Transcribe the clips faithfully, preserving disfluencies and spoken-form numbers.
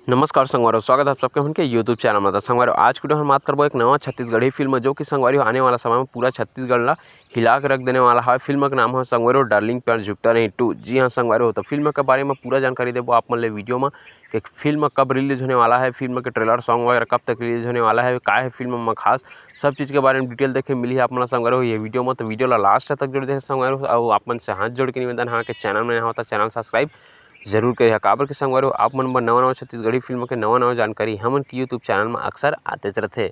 नमस्कार संगवारी हो, स्वागत है आप सबके हमन के YouTube चैनल में। तो संगवारी हो, आज की वीडियो हम बात करबो एक नवा छत्तीसगढ़ी फिल्म, जो कि संगवारी हो, आने वाला समय में पूरा छत्तीसगढ़ ला हिला के रख देने वाला है। फिल्म का नाम है संगवारी हो, डार्लिंग प्यार झुकता नहीं टू। जी हाँ संगवारी हो, तो फिल्म के बारे में पूरा जानकारी देबो आप मन ले वीडियो में कि फिल्म कब रिलीज होने वाला है, फिल्म के ट्रेलर सॉन्ग वगैरह कब तक रिलीज होने वाला है, का है फिल्म में खास, सब चीज़ के बारे में डिटेल देखे मिली आप मन ला संगवारी हो ये वीडियो में। तो वीडियो ला लास्ट तक जरूर देखे संगवारी हो, और आप मन से हाथ जोड़ के निवेदन है कि चैनल में नया हो तो चैनल सब्सक्राइब जरूर करिहा, काबर के संगवारी हो, आप मन बर नवा नवा छत्तीसगढ़ी फिल्म के नवा नवा जानकारी हमन के YouTube चैनल में अक्सर आतेच रथे।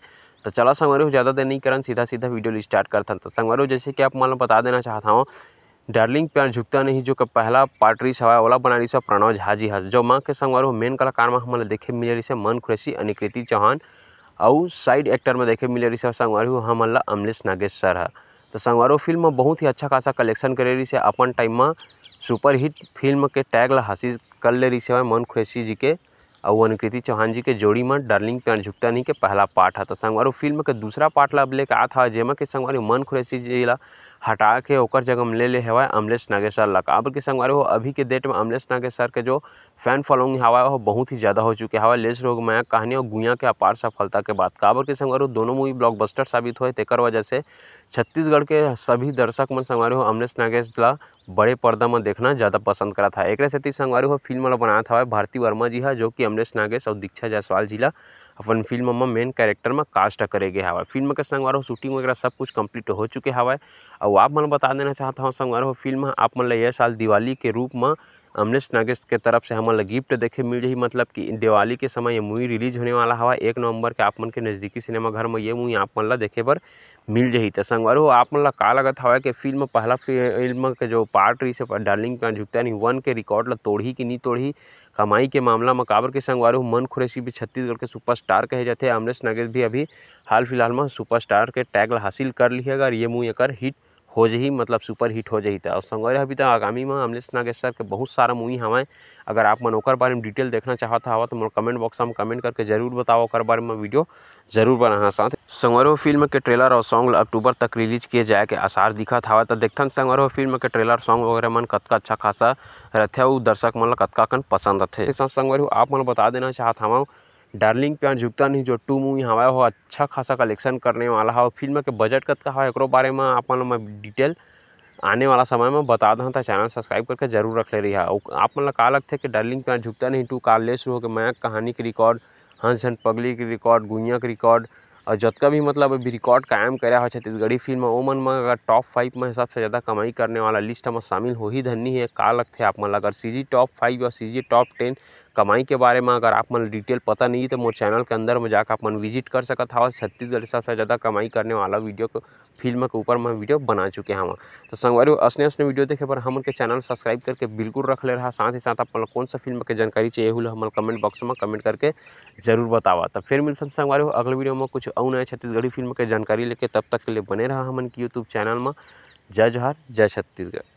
तो चला संगवारी हो, ज़्यादा देर नहीं करन, सीधा सीधा वीडियो स्टार्ट करथन। तो संगवारी हो, जैसे कि आप मन ला बता देना चाहत हूँ, डार्लिंग प्यार झुकता नहीं जो कि पहला पार्ट रिलीज हवय, ओला बना रिहिस हे प्रणव झा जी हस, जो माँ के संगवारी हो मेन कलाकार में हमन ला देखे मिले रिहिस हे मन खुरैशी, अनिकृति चौहान, अउ साइड एक्टर में देखे मिले रिहिस हे संगवारी हो हमन ला अमलेश नागेश सर ह। तो संगवारी हो, फिल्म में बहुत ही अच्छा खासा कलेक्शन करे रिहिस हे अपन टाइम में, सुपरहिट फिल्म के टैग ला हासिल कर ले रिहिस हे मन खुरैशी जी के अउ अनिकृति चौहान जी के जोड़ी में डार्लिंग प्यार झुकता नहीं के पहला पार्ट ह। तो संगवारी हो, फिल्म के दूसरा पार्ट ला अब लेके आत हवय, जेमा के संगवारी हो मन खुरैशी जी ला हटा के ओकर जगह में ले ले हवय अमलेश नागेश सर ला। काबर के संगवारी हो, अभी के डेट में अमलेश नागेश सर के जो फैन फॉलोइंग हवय, वो बहुत ही ज़्यादा हो चुके हवय लेस रोग माया कहानी और गुइयां के अपार सफलता के बाद। काबर के संगवारी हो, दोनों मूवी ब्लॉकबस्टर साबित होए, तेकर वजह से छत्तीसगढ़ के सभी दर्शक मन संगवारी हो अमलेश नागेश ला बड़े पर्दा म देखना ज़्यादा पसंद करत हे। एकरे सेती संगवारी हो, फिल्म ला बनात हवय भारती वर्मा जी ह, जो कि अमलेश नागेश अउ दीक्षा जायसवाल जी ला अपन फिल्म म मेन कैरेक्टर म कास्ट करे गे हवय। फिल्म के संगवारी हो, शूटिंग वगैरह सब कुछ कंप्लीट हो चुके हवय। अउ आप मन ल बता देना चाहत हव संगवारी हो, फिल्म ह आप मन ल ये साल दिवाली के रूप म अमलेश नागेश के तरफ से हमन ल गिफ्ट देखे मिल जही, मतलब कि दिवाली के समय ये मूवी रिलीज होने वाला हवय। एक नवंबर के आप मन के नज़दीकी सिनेमा घर म ये मूवी आप मन ल देखे बर मिल जही। त संगवारी हो, आप मन ल का लगत हवय कि फिल्म, पहला फिल्म के जो पार्ट रहिस हे डार्लिंग प्यार झुकता नहीं वन के रिकॉर्ड ल तोड़ही कि नहीं तोड़ही कमाई के मामला म? काबर के संगवारी हो, मन खुरैशी भी छत्तीसगढ़ के सुपरस्टार कहे जाथे, अमलेश नागेश भी अभी हाल फिलहाल म सुपरस्टार के टैग ल हासिल कर लिही। अगर ये मूवी अगर हिट हो जही, मतलब सुपर हिट हो जही, त संगवारी हो, अभी त आगामी म अमलेश नागेश सर के बहुत सारा मूवी हवय। अगर आप मन ओकर बारे में डिटेल देखना चाहत हव, त मोर कमेंट बॉक्स में कमेंट करके जरूर बताओ, ओकर बारे में वीडियो जरूर बनाहा। साथ संगवारी हो, फिल्म के ट्रेलर और सॉन्ग ल अक्टूबर तक रिलीज किए जाए के आसार दिखत हवय। त देखथन संगवारी हो, फिल्म के ट्रेलर सॉन्ग वगैरह मन कतका अच्छा खासा रथे अउ दर्शक मन ल कतका कन पसंद आथे। साथ संगवारी हो, आप मन ल बता देना चाहत हवं, डार्लिंग प्यार झुकता नहीं जो टू मूवी हवय, वो अच्छा खासा कलेक्शन करने वाला हवय। फिल्म के बजट कतका हवय, एकरो बारे में आप मन ल मैं डिटेल आने वाला समय में बता दहूँ, त चैनल सब्सक्राइब करके जरूर रख ले रहिहा। अउ आप मन ल का लगथे कि डार्लिंग प्यार झुकता नहीं टू का लेस रोग माया कहानी के रिकॉर्ड, हंस झन पगली के रिकॉर्ड, गुइयां के रिकॉर्ड, और जतका भी, मतलब, अभी रिकॉर्ड कायम करे हवय छत्तीसगढ़ी फिल्म, ओमन म अगर टॉप फाइव में सबसे ज़्यादा कमाई करने वाला लिस्ट में शामिल होही धन नहीं हे, का लगथे आप मन ल? अगर सीजी टॉप फाइव और सीजी टॉप टेन कमाई के बारे में अगर आप मन ल डिटेल पता नहीं, तो मोर चैनल के अंदर में जाकर आप मन विजिट कर सकत हव। छत्तीसगढ़ सबसे ज़्यादा कमाई करने वाला वीडियो को, फिल्म के ऊपर मैं वीडियो बना चुके हवं। तो संगवारी हो, असने असने वीडियो देखे बर हमन के चैनल सब्सक्राइब करके बिल्कुल रख ले रहा। साथ ही साथ आप मन ल कौन सा फिल्म के जानकारी चाहिए, एहू ल हमन कमेंट बॉक्स में कमेंट करके जरूर बतावा। तो फिर मिलथन संगवारी हो अगले वीडियो में कुछ अउ नया छत्तीसगढ़ी फिल्म के जानकारी लेके। तब तक के लिए बने रहा हमन के YouTube चैनल में। जय जोहार, जय छत्तीसगढ़।